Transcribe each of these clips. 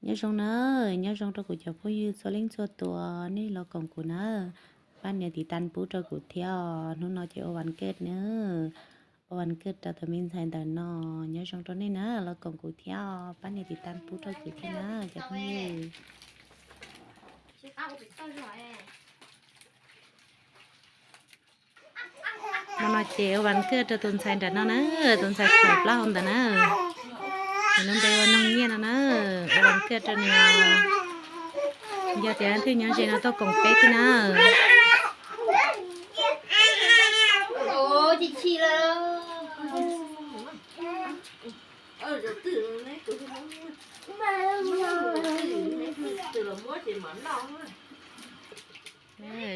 Nyob zoo na, nyob zoo rau kuv cov phooj ywg txhua leej txhua tus, nej los koom kuv na, pab nias tiv tas pub rau kuv thiab. Hnub no ces ua vas kaj na, ua vas kaj rau tus me ntxhais ntawm no. Nyob zoo rau nej na, los koom kuv thiab, pab nias tiv tas pub rau kuv thiab na cov phooj ywg. Hmo no ces ua vas kaj rau tus ntxhais nram no na, tus ntxhais thaum plaub hau ntawd na, nws lub npe ua Noog Nyiaj no na. Ua vas kaj rau nws, yog tias leej twg nyob ze no tuaj koom peb thiab na.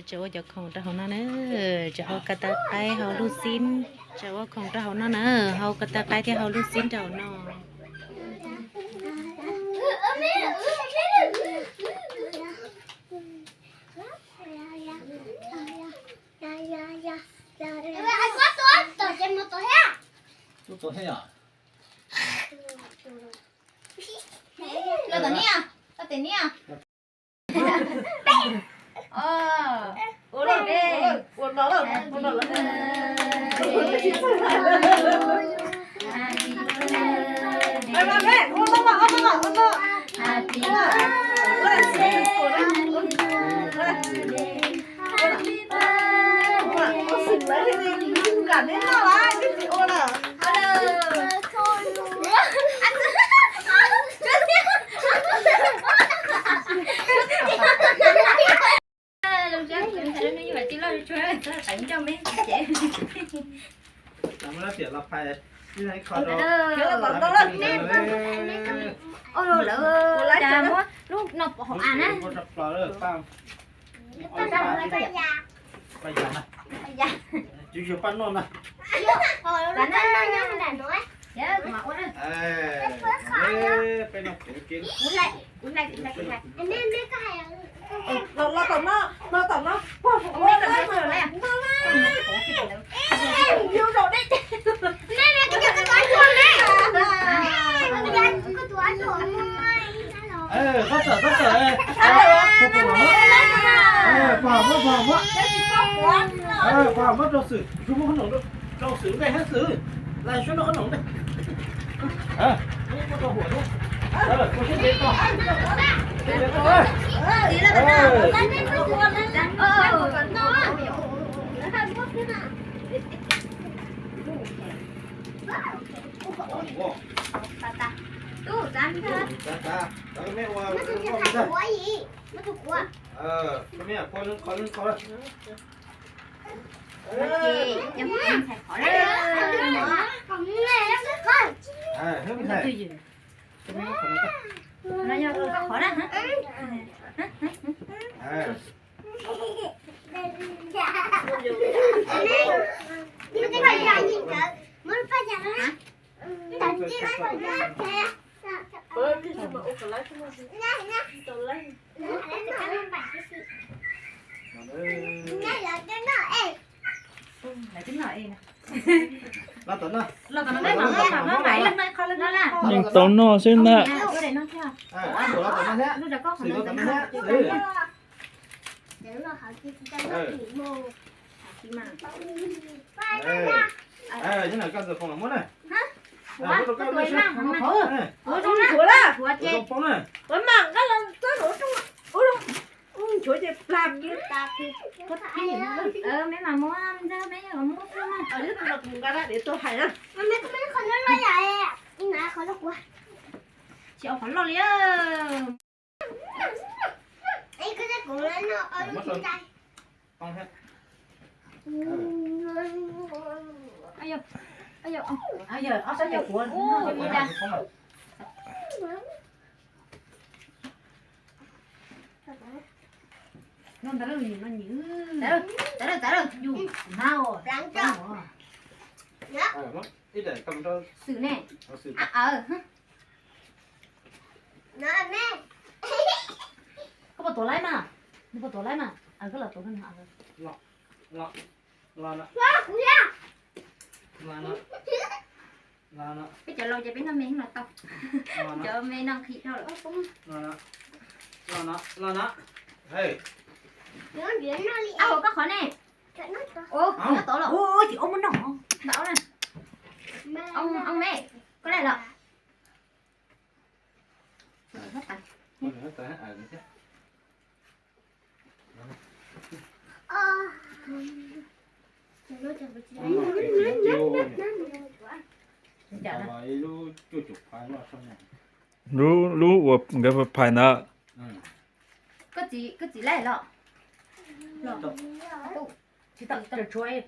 Tseem ua cov khoom rau hauv no na, tseem hau ko taw qaib hau lub xib, tseem ua khoom rau hauv no na, hau ko taw qaib thiab hau lub xib rau hauv no. Los tom niaj, los tom niaj. Ua no, ua no, ua no. Lub no pom hauv av na. Paj yas na. Paj yas. Paj yas. Los tom no, los tom no. Pog muab, pog muab, pog muab rau Xwm, rau Xwm ntej hab Xwm, lais suab noj qhob noom ntej. Muab rau Huam thiab. Ua siab ntev koj. Yeej tau noj xwb ntag. Tsis ua qhov loj li. Xwm ne. Koj puas tuav laib mas? Nws puas tuav laib mas? Koj los tuav koj nws. Peb cov laus ces peb noj me los tau. Cov me no nqhis dhau lawm. Los no, los no. Au, koj qhov ne. Ua, nyob tod los. Ua, ua, tsis ua muab noj. Ntau na. Au, au me, koj lawm los. Lub, lub uas nkawd phais ntawd. Koj txiv, koj txiv laij los? Tsis tau, tseem tshuav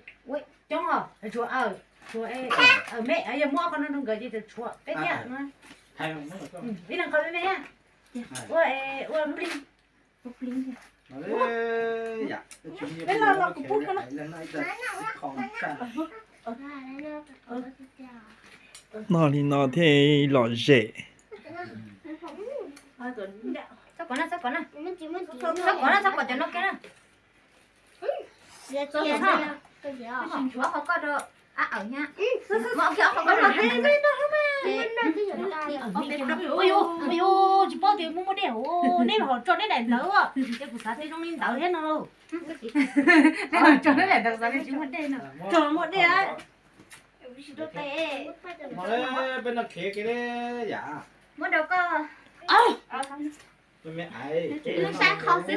coob os, tshuav, tshuav, me, yog muab qhov no rau nkawd ces tseem tshuav peb thiab no. Ib leeg qhov me me. Ua, ua plig. Peb los los kuv pub koj no. Noj li no thiaj lom zem. Txhob kov na, txhob kov na. Txhob kov na, txhob kov cov no kiag na. Tsis nchuav qhov koj rau ab awm thiab. Ua, tsis paub tias muaj muaj dej, neb los tso neb daim ntawv, ces kuv xav tias zoo li ntawd thiab no. Tso neb daim ntawv xav tias tsis muaj dej no. Tso muaj dej. Peb noj khev kiag yam. Muab rau koj. Lub sab qhov xwb.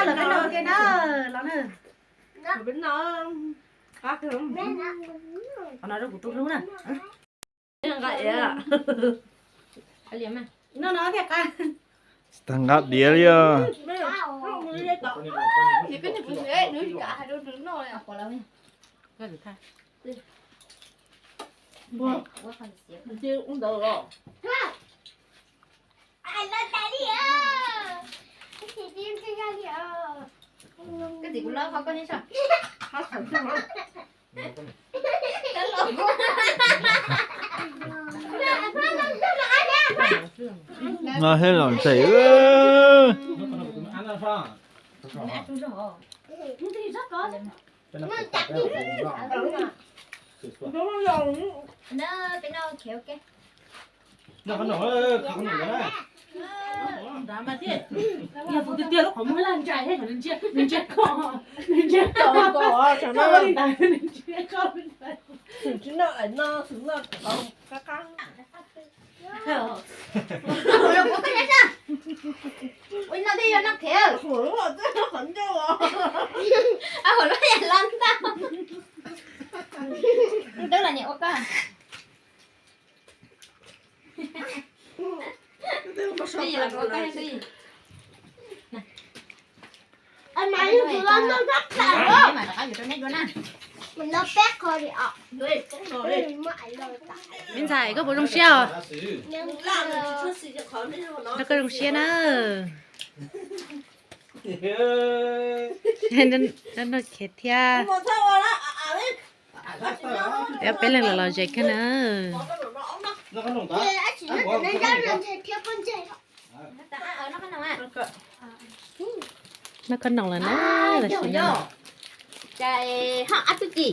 Los peb noj kiag na, los na. Qhov no rau kuv tus hlub na. Noj no thiaj qab. Tag nqa diav li os. Koj txiv, kuv lov qhov koj nyob so. No thiaj lom zem. Noj qhov no, noj qhov no na. Yog tus tiag tiag lub qhov muag laj ntsais thiab, nws ntsia, nws ntsia koj, nws ntsia koj, koj li ntawd nws ntsia koj li ntawd. Xwm tsis noj, noj xwm noj qab qab. Ua no thiaj yog noj khev. Qhov ncauj, qhov ncauj. Hauv lub yam loj ntau. Twb los niam ua koj. Me ntxhais, koj puas zoo siab os? Nrog koj zoo siab na. Noj khev thiab. Peb, peb leeg los los zem kawg na. Noj koj noom lawm na, tam sim no. Cas ho ab tug ci,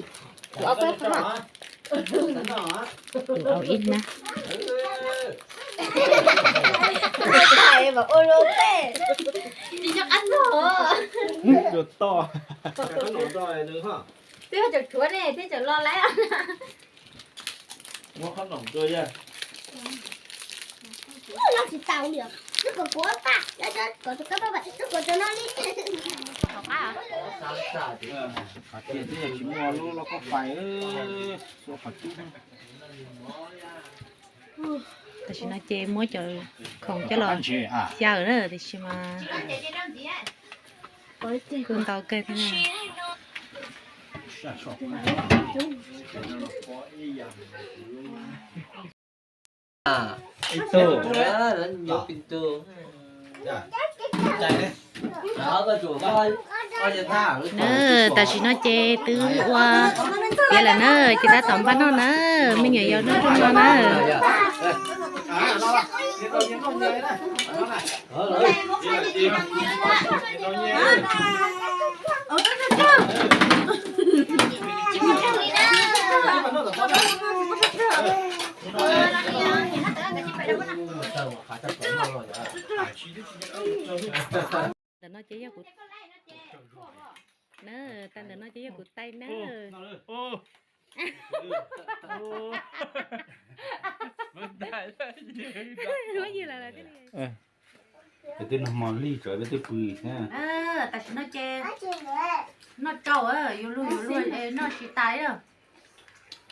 tus au peb qhov no, tus au ib na. Ua lub peb, tsis nco qab txog. Twb tseem tshuav ne, twb tseem los lawm. Muab qhob noom rau yawg. Los tsis tau li, twb kom kuv pab, kom kuv no li. Qhov tiag twb yog tsis muaj lub lauj kaub fais, xuas qhov cub. Tam sim no ces muab cov khoom coj los xyaw na, tiam sis mas kuj ntau kawg thiab na. Na, tam sim no ces twb ua tiav lawm na, ces tab tom npaj noj na, me nyuam yaus noj rooj no na. Ntawm no ces yog kuv, na, tag ntawm no ces yog kuv taij na. Twb noj hmo li tsam peb twb pw thiab. Tam sim no ces noj tsau, yuav luag yuav luag noj tsis tas li.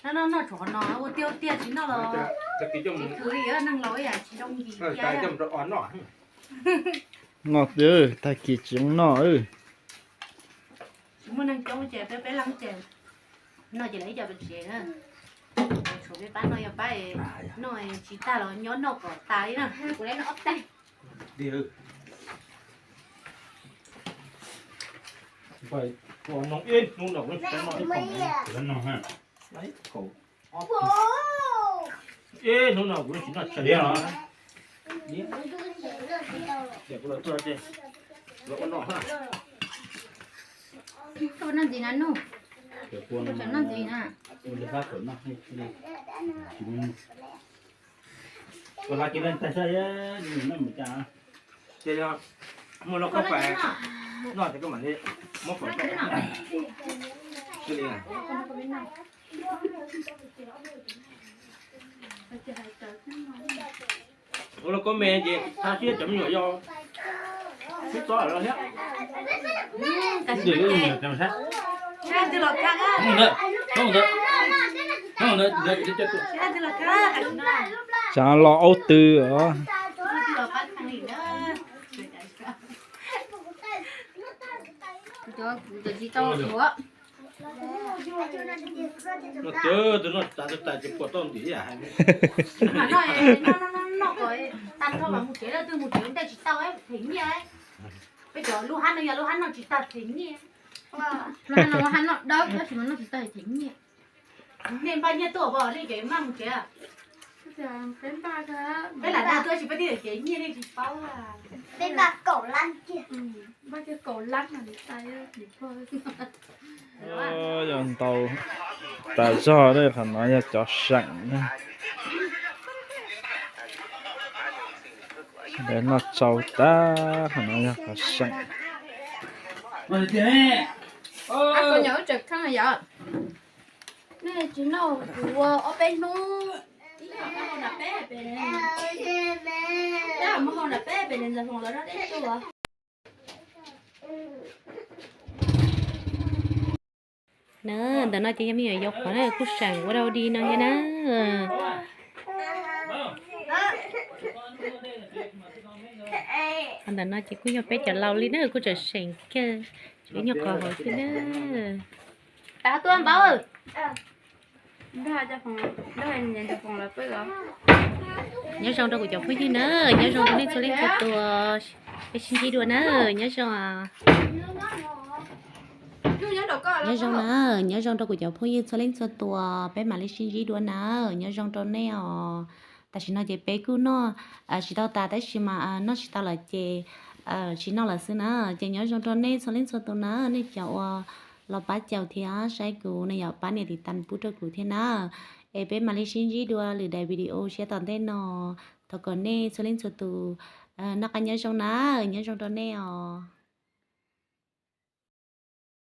Noj noj noj tshuav qhov no ua tiag ua tiag tsis noj los tsis khwv li, neeg laus yam tsis zoo nkim thiab. Noj tiag, tag kis tsis zoo noj. Tsis muaj neeg coob ces peb peb leeg ces noj ces lawv ib co pem tsev na. Tshuav peb pab noj, yog pab noj tsis tag los nyob noj kom tas li na. Kuv le noj ob tag. Ua noo ib hnub no kuv tsis tau noj ib khoom. Ib hnub no kuv tsis noj tshais li os. Ces kuv los tuaj ces los ua noj. Koj puas noj ntxiv na Nuj? Koj puas noj ntxiv na? Ua li hab kom noj, ua li hab kom noj, ua li hab kom noj. Ua hab ces leej tag sab noj mus cas. Ces yog muaj lauj kaub pais noj ces koj mam li muab faus rau. Ua lauj kaub me ces tha siab cov me nyuam yau sib txob lawm thiab. Tsav los aub twg os. Cov tsis tau ua. Noj twb noj tas tas ces puas tau ntim ib yam hais. Mas noj, noj noj kom tag nrho mas mus tsev, leej twg mus tsev ua ntej tsis tau them nyiaj. Peb cov lub hab no yog lub hab noj tsis tag them nyiaj. Lub hab no, lub hab noj dawb tab sis mas noj tsis tag them nyiaj. Nej npaj nyiaj tuaj pom nej cov maj mus tsev. Peb lam dag tuaj tsis peb twb cev nyiaj nej tsis paub. Peb npaj kaum lab kiag. Npaj kiag kaum lab no. Yog ntau tas zog, qhov no yog cov seem na. Noj tsau tag, qhov no yog qhov seem. Nej tsis noj kuv ua ob peb hnub. Na, ntawm no ces yog me nyuam yaus qhuav na, kuj seem ua rau di no thiab na. Ntawm no ces kuj yog peb cov laus li na, kuj tseem seem kawg, tseem ib nyuag qhov hauv xwb na. Npawg, nyob zoo rau kuv cov phooj ywg na, nyob zoo rau nej txhua leej txhua tus, peb sib ntsib dua na, nyob zoo. Nyob zoo na, nyob zoo rau kuv cov phooj ywg txhua leej txhua tus, peb mam li sib ntsib dua na, nyob zoo rau nej os. Tam sim no ces peb kuj noj tsis tau tas tab sis mas noj tsis tau lawm ces tsis noj lawm xwb na. Ces nyob zoo rau nej txhua leej txhua tus na, nej cov uas los pab caum thiab saib kuv no yom, pab nias tiv tas pub rau kuv thiab na. Es peb mam li sib ntsib dua lwm daim video siab tom ntej no. Thov kom nej txhua leej txhua tus noj qab nyob zoo na, nyob zoo rau nej os.